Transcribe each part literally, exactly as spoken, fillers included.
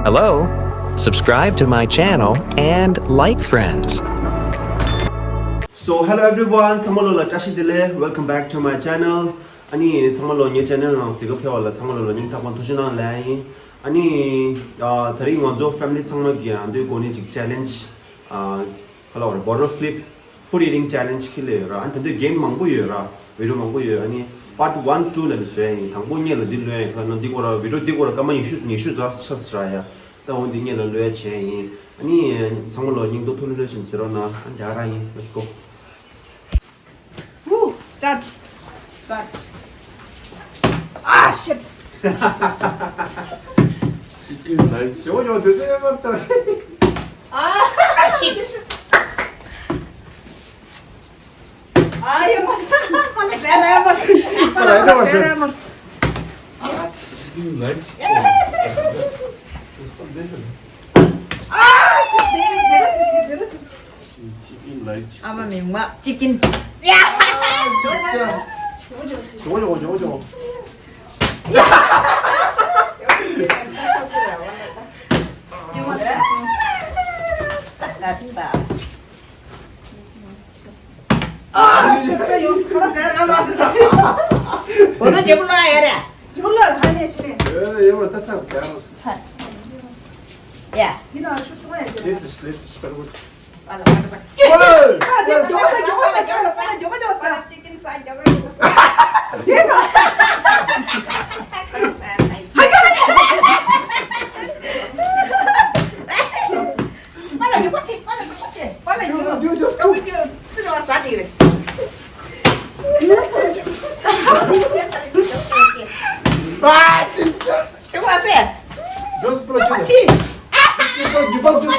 Hello, subscribe to my channel and like friends. So hello everyone, ཚང་མ་ལོ་ལ་བཀྲ་ཤིས་བདེ་ལེགས། Welcome back to my channel. ཨ་ནི་ཚང་མ་ལོ་ངའི་channel ནང་གཟིགས་སྐབས་ཕེབས་པ་ལ་ཚང་མ་ལོ་ལ་སྙིང་ཐག་པ་ཐུགས་རྗེ་གནང་ལབ་ཡིན། ཨ་ནི་ཨ་ད་རིང་ང་ཚོ་family ཚང་མ་གི་ཨ་འདོད་སྒོ་ནས་ཅིག་challenge ཨ་ཁ་ལ་བར་bottle flip food eating challenge ཁྱེར་ལབ་ཡོད་ར། ཨ་ནི་དེ་འདྲའི་game མང་པོ་ཡོད་ར། video མང་པོ་ཡོད། ཨ་ནི་part one two ལབ་ནས་བཟོས་ཡིན། དང་པོ་གཉིས་ལ་འདི་ལོན་ཡིན། ཁ་ན་འདི་སྐོར་ར་video འདི་སྐོར་ར་སྐར་མ་ཉི་ཤུ་ཉི་ཤུ་ཙམ་ཆགས་སྲིད་ར་ཡ། ད་འོ་འདི་གཉིས་ལ་ལོན་ཡ་བྱས་ཡིན། ཨ་ནི་ཚང་མ་ལོ་སྙིང་སྟོབས་མཐོ་རུ་ལོས་བྱིན་ཟེར་རོགས་གནང་། ཨ་ནི་དེ་ག་རང་ཡིན། Let's go. Woo! Start. Start. Ah, shit. Chicken light. ཞོ་ཞོ་དེ་ཚོ་ཡོད་མ་ཚོ། Ah, shit. Ah, ཡོད་མ་ཚོ། པ་ལ་ཟེར་ར་མ་ཚོ། པ་ལ་ཟེར་ར་མ་ཚོ། Chicken light. Ah, shit. Chicken light. ཨ་མ་མི་མ་chicken. ཡ། ཇོ་ཇོ་ཇོ་ཇོ། ཨ། ཁོ་ཚོ་ཇེ་པུ་ལོ་ཡ་རེད། ཇེ་པུ་ལོ་ཧ་ནས་ཤི་ནས། ཨེ་ཡོད་མ་ད་ཚར་ག་རོ། ཚར། ཡ། ཡིན་ནའང་ཤུགས་ཐུབ་ཡ་ཇེ་པུ་ལོ། ལེགས་སོ་ལེགས་སོ་ཤི་པ་རོ། པ་ལ་པ་ལ་པ། ཨོ། ཨ་དེ་མགྱོགས་ས་མགྱོགས་ས་མགྱོགས་ས་མགྱོགས་ས་མགྱོགས་ས་མགྱོགས་ས། ཅི་ཀིན་ས་མགྱོགས་ས་མགྱོགས་ས། ཧ་ག་ཧ་ག། པ་ལ་མགྱོགས་པོ་བྱེད། པ་ལ་མགྱོགས་པོ་བྱེད། པ་ལ་མགྱོགས་པོ་མགྱོགས་པོ་མགྱོགས། ཚུར་བ་ཟ་ཅིག་རེད། ཨ་ཅི་ཅི། ཅི་བ་ཟེ། ཇོས་པ་ལ་ཅི། ཅི་པ་ཇི་པ་ཇོས།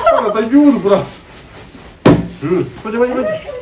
པ་ལ་ད་ཡུལ་པུ་ར། པ་ཅི་པ་ཅི་པ་ཅི།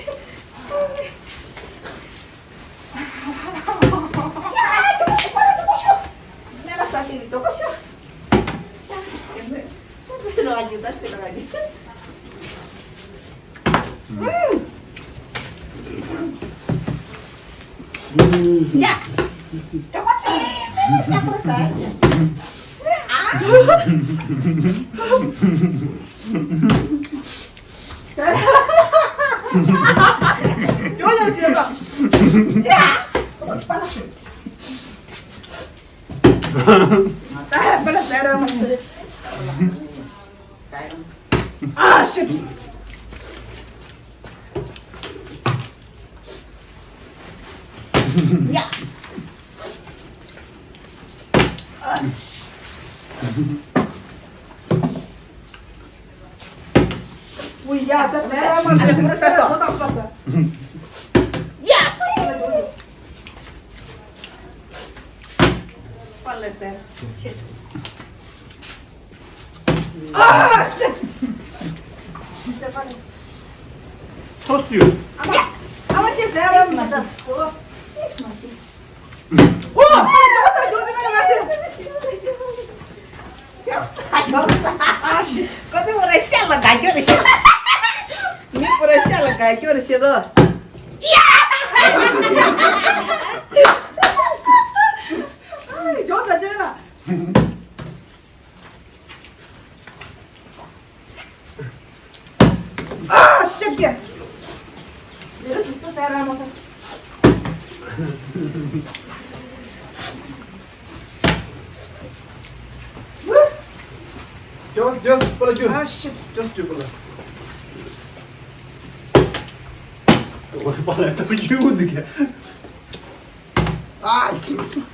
Ah, shit. Yeah. ཨུ་ཡ། ད་ཟེར་ར་མ་ཟེར། ཨ་ལེ་ཁོ་ཟེར་སོ། ཡ། པ་ལེ་ཏེ་ཆེ། Ah, shit. ཐོ་སུ། ཨ་མ། ཨ་མ་ཅི་ཟེར་ར་མ་ཟེར། ཨོ། ཨ་ཤི། ཁོ་ཚོ་བོ་ར་ཤ་ལ་དགའ་སྐྱོ་རེ་ཤི། མི་བོ་ར་ཤ་ལ་དགའ་སྐྱོ་རེ་ཤི་རོ། ཡ། ཇོ་ས་ཅེ་ན། Ah, shit, yeah. Just, just, pala, just. Ah, shit. Just, just, pala. Pala, to you, the. Ah, shit.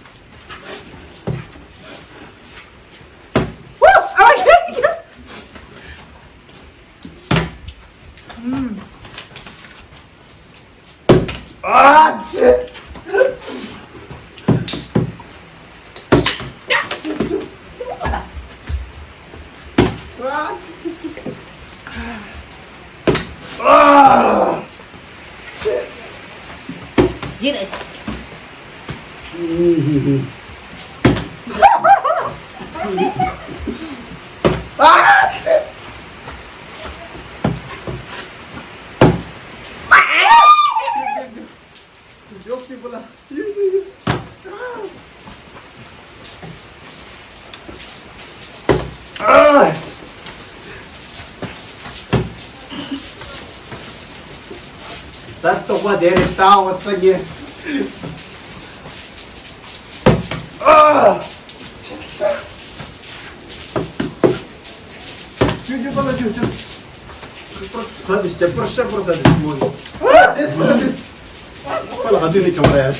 ད་ལྟོགས་པ་དེ་རེད་ལྟ་བ་ས་ཉེ། ཨ། ཅུ་ཅུ་པ་ལ་ཅུ་ཅུ། ས་དེ་སྐྱབས་པར་ཤ་པར་ས་དེ་མོ་ཡིན། ཨ་དེ་ས་དེ། པ་ལ་ཧ་དུ་ནི་ཁྱོད་ར་ཡ།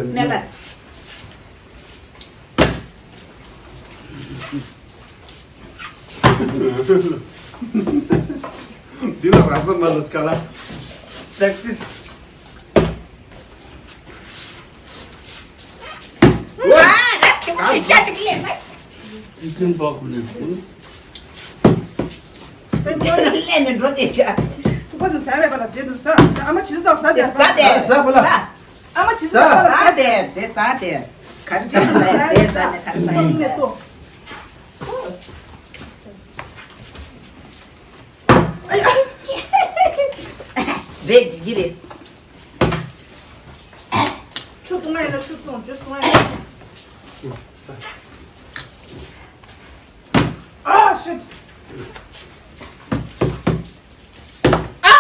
སྨན་པ། འདི་ལ་ར་ས་མ་ལོ་སྐ་ལ། Practice. ཨ། ར་སྐྱོ་ཆེ་ཤ་ཅིག་ལེན་ན། ཅི་ཀུན་པག་ཀུན་ནས་ཀུན། ལེན་ནས་འགྲོ་དེ་ཆ། ཐུག་པ་དུ་ཟ་བས་པ་ལ་དེ་དུ་ཟ། ཨ་མ་ཆི་ཟ་ཟ་དེ་ཟ་དེ་ཟ་པ་ལ། ཟ། ཨ་མ་ཆི་ཟ་ཟ་པ་ལ་ཟ་དེ་དེ་ཟ་དེ། ག་རེ་ཟ་དེ་ཟ་དེ་ཟ་དེ་ག་རེ་ཟ་ཡིན་ཟ། ཨ་ཡ། རེད་འགྲིག་གི་རེད། ཆུ་བཏུང་ཡ་ཡིན་ན་ཆུ་བཏུང་། ཇུས་བཏུང་ཡ་ཡིན་ན། ཨ་ཤིཊ། ཨ།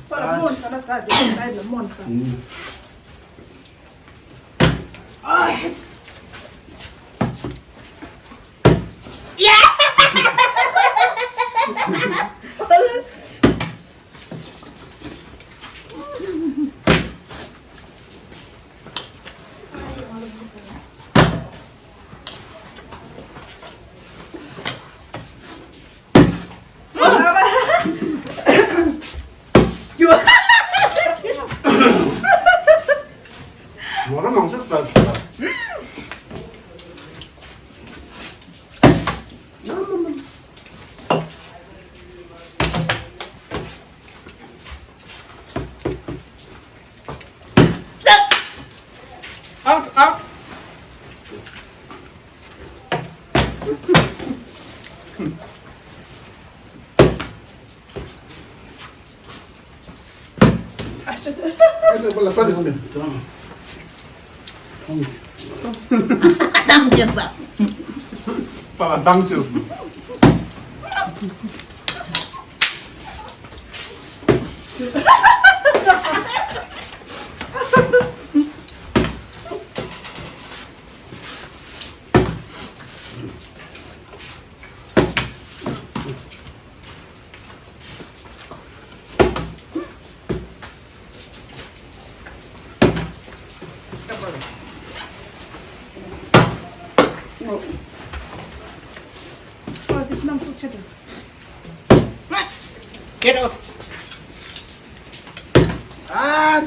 པ་ལ་མོན་ས་ན་ས་དེ་ས་ཡིན་ན་མོན་ས། ཨ་ཤིཊ། ང་རང་མང་ཤོས་ཟ་ཟ། Out, out. Oh, this nam shuk chata. Get out. Ah,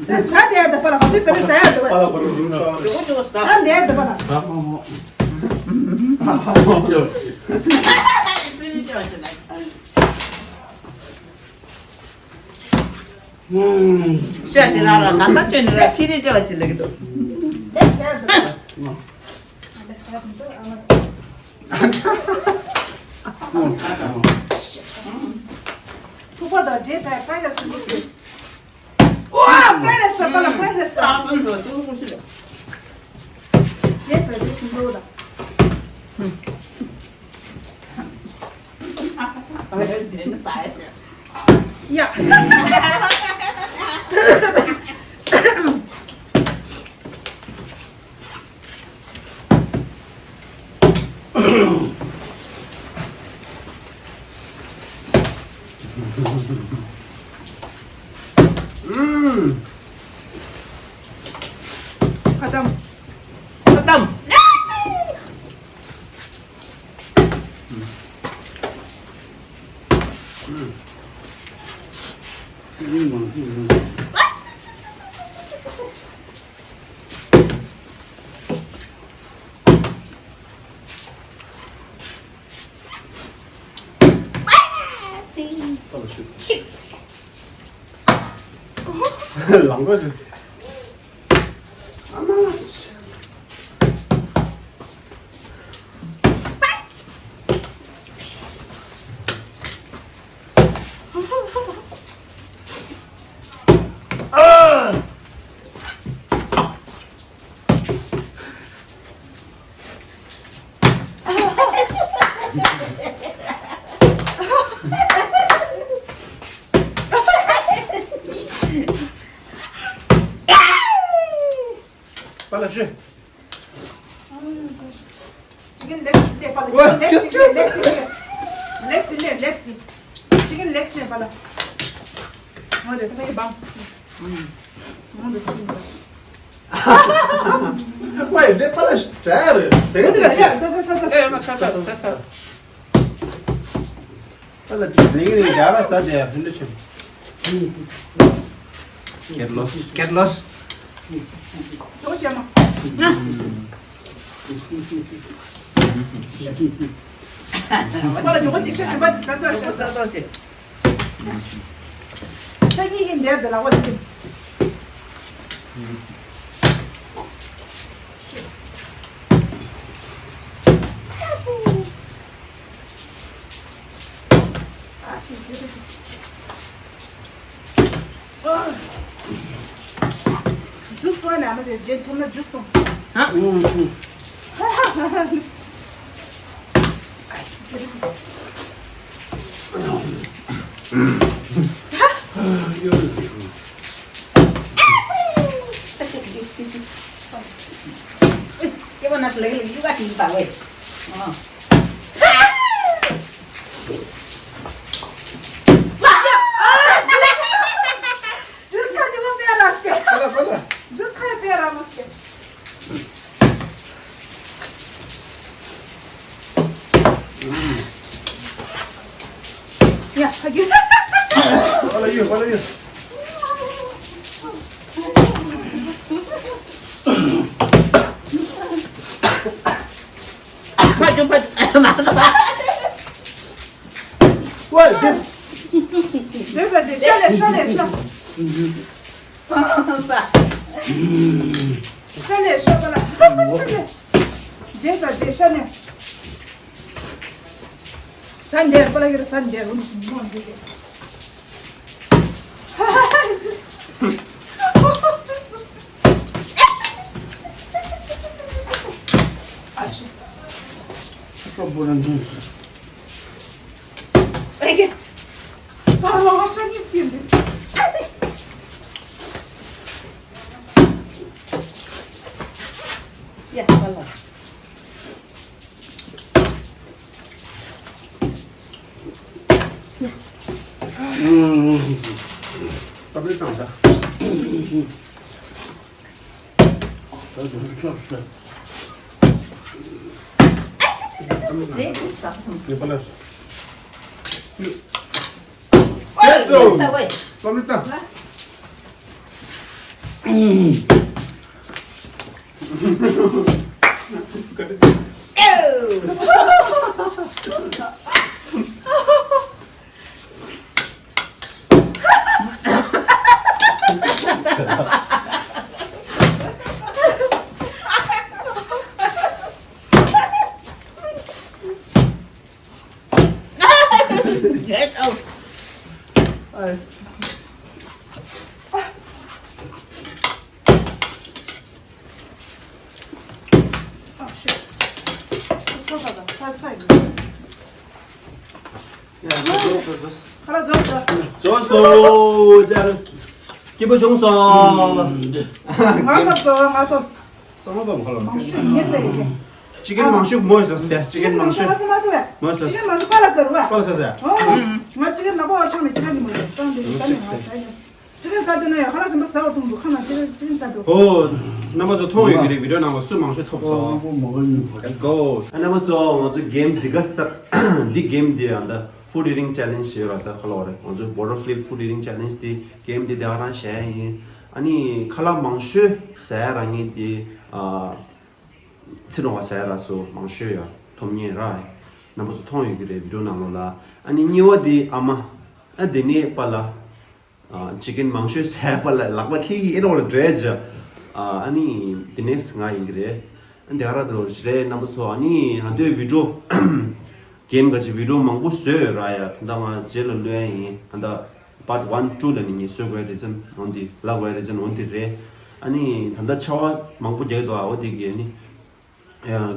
ཟ་དེ་ཡར་ད་པ་ལ་ཧ་སི་ཟ་མི་ཟ་ཡར་ད་པ་ལ། ཟ་དེ་ཡར་ད་པ་ལ། ཤ་ཅི་ར་ར་ད་ལྟ་ཅོ་ནི་ར་ཁི་རི་ཏྲ་ཅི་ལ་གི་དོ། ཐུག་པ་དང་འདྲེས་ས་ཕ་ཡ་སུ་མི་སུ། ཨོ། ཕ་ཡ་སུ་པ་ལ་ཕ་ཡ་སུ། འདྲེས་ས་འདྲེས་ཤིང་འགྲོ་ད། ཡ། ཁ་དམ། ཁ་དམ། ལང་གོ་ཞིག་པ་ལ་ཤི། Chicken legs ལས་པ་ལ། What? Chicken legs ལས། Legs ལས། Legs ལས། Chicken legs ལས་པ་ལ། ང་དེ་ཐ་ཡི་བང་། ང་དེ་སིན་ས། ཝེ་ལས་པ་ལ་ཟེར་ཟེར་ཟེར། ད་ད་ས་ས་ས། ཨེ་མ་ས་ས་ས་ས། ཨ་ལ་དེ་རིང་རིང་རྒྱ་ར་ས་དེ་ཧིན་དུ་ཆུ། Get lost, get lost. ཏོ་ཅེ་མ། པ་ལ་ཇོ་ཅི་ཤ་ཤ་བ་ས་ས་ས་ས་ས་ཅེ། ཤ་ཉི་ཧིན་དེར་དེ་ལ་བ་ལ་ཅི། ཇུས་ཐོན་ནས་མ་དེ་རྗེས་ཐོན་ན་ཇུས་ཐོན། ཧ། སྐྱེ་བོ་ན་ལེགས་ལེགས་ཡུ་ག་དེ་ཡིན་པ་ཝེ། ཨ། ཇུས་ཁ་ཅིག་པེ་ར་སྐྱེ། ཁ་ལ་ཁ་ལ། ཇུས་ཁ་ཡ་པེ་ར་མ་སྐྱེ། ཡ་ཁ་རྒྱུ། ཨ་ལ་ཡོད་ཨ་ལ་ཡོད། ཁ་རྒྱུ་ཕ། ཝེ། དེ་ས་དེ་ཤ་ལེ་ཤ་ལེ་ཤ། ཤ་ལེ་ཤ་པ་ལ། ཤ་ལེ། དེ་ས་དེ་ཤ་ལེ། ས་འདེར་པ་ལ་ཡོད་ས་འདེར་རུམ་ཞིག་མོ་འདི་གི། ཨ་ཤི། ཁོ་བོ་རང་འདུག་སོང་། ཨེ་ཀེ། པ་ལ་ཤ་ཉིས་སྐྱེས་འདི། ཡ་པ་ལ། ཨུམ། ད་བུད་བཏང་ད། ད་དུང་ཆོག་ས། རེད་དེ་ཟ་སོང་། ཡོད་པ་ལ། ཨོ་ཡེ་ས་ཝེ། ད་བུད་བཏང་། Oh, shit. ཚ་ཚ་དང་ཚ་ཚ་ཡིན། ཁ་ལག་རྫོགས་སོང་། རྫོགས་སོང་། ཅར། སྐྱིད་པོ་བྱུང་སོང་། ང་ཐོབ་སོང་། ང་ཐོབ་སོང་། ཚང་མ་བབ་ཁ་ལོ། མང་ཤོས་ངས་ཟེར་ཡིན། ཅི་གེན་མང་ཤོས་མོས་ཟེར་ཏེ། ཅི་གེན་མང་ཤོས་མོས་ཟེར། ཅི་གེན་མང་ཤོས་པ་ལ་ཟེར་བ། པ་ལ་ཟེར་ཟེར། ཨོ། ང་ཅི་གེན་ལ་པོ་བ་ཆང་ནས་ཅི་གེན་ནི་མོས་ཟེར། ཅང་དེ་ཟ་ནས་ང་ཟ་ཡིན། ཅི་གེན་ཟ་དུས་ན་ཡ་ཁ་ལག་གཞན་པ་ཟ་བར་གཏོང་འདུག་ཁ་ན་ཅི་གེན་ཅི་གེན་ཟ་འདུག་ཨོ། རྣམ་པ་ཚོ་མཐོང་ཡོད་ཀྱི་རེད། བི་ཌིའོ་ནང་ལ་སུ་མང་ཤོས་ཐོབ་སོང་། Let's go. ཨ་རྣམ་པ་ཚོ་ང་ཚོ་གེམ་འདི་ག་སྟབས་འདི་གེམ་འདི་ཡང་ད་Food Eating Challenge ཞེས་པ་ད་ཁ་ལོ་རེད། ང་ཚོ་Bottle Flip Food Eating Challenge འདི་གེམ་འདི་དེ་ག་རང་བྱས་ཡིན། ཨ་ནི་ཁ་ལག་མང་ཤོས་ཟ་ཡ་རང་ཡིན་འདི་ཨ། ཚེ་རིང་བ་ཟེར་ར་སོ་མང་ཤོས་ཡ་ཐོབ་ཉེ་ར། རྣམ་པ་ཚོ་མཐོང་ཡོད་ཀྱི་རེད་བི་ཌིའོ་ནང་ལོགས་ལ། ཨ་ནི་གཉིས་པ་དེ་ཨ་མ། ཨ་དེ་ནས་པ་ལ། ཨ་ཅི་གེན་མང་ཤོས་ཟེར་པ་ལ་ལག་པ་ཁྱི་ཁྱི་ཨེ་རོ་ལ་འདྲེ་ཅི། ཨ་ནི་དེ་ནས་ང་ཡིན་གྱི་རེད། ཨ་འདི་ག་ར་དེ་རོ་རེད་རྣམ་པ་ཚོ། ཨ་ནི་ཧ་འདོད་བི་ཌིའོ། གེམ་ག་ཅི་བི་ཌིའོ་མང་པོ་བཟོས་ཡོད་ར་ཡ། ད་ལྟ་ང་རྗེས་ལ་ལོས་ཡ་ཡིན། ད་ལྟ་Part one two ལ་ནི་ངས་བཟོ་དགོས་རེད་ཙམ་འོན་ཏེ་ལབ་དགོས་རེད་ཙམ་འོན་ཏེ་རེད། ཨ་ནི་ད་ལྟ་ཆར་པ་མང་པོ་རྒྱག་འདུག་ཨ་འོ་དེ་གི་ཨ་ནི་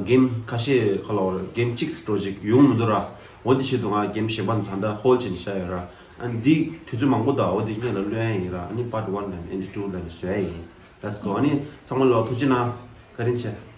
གེམ་ཁ་ཤས་ཁ་ལོ་གེམ་གཅིག་སྤྲོ་ཅིག་ཡོང་མི་འདུག་ར། འོ་དེ་ཆེད་དུ་ང་གེམ་གཞན་པ་ད་ལྟ་ཧོལ་ཌ་བྱས་ནས་བཞག་ཡོད་ར། ཨ་ནི་འདི་དུས་ཚོད་མང་པོ་འདུག་འོ་དེ་སྔོན་ལ་ལོས་ཡ་ཡིན་ར། ཨ་ནི་Part one ལ་ནི་ཨེན་ཌི་ཊུ་ལ་ནི་བཟོ་ཡ་ཡིན། Let's go. ཨ་ནི་ཚང་མ་ལོ་ཐུགས་རྗེ་གནང་། བཀའ་དྲིན་ཆེ།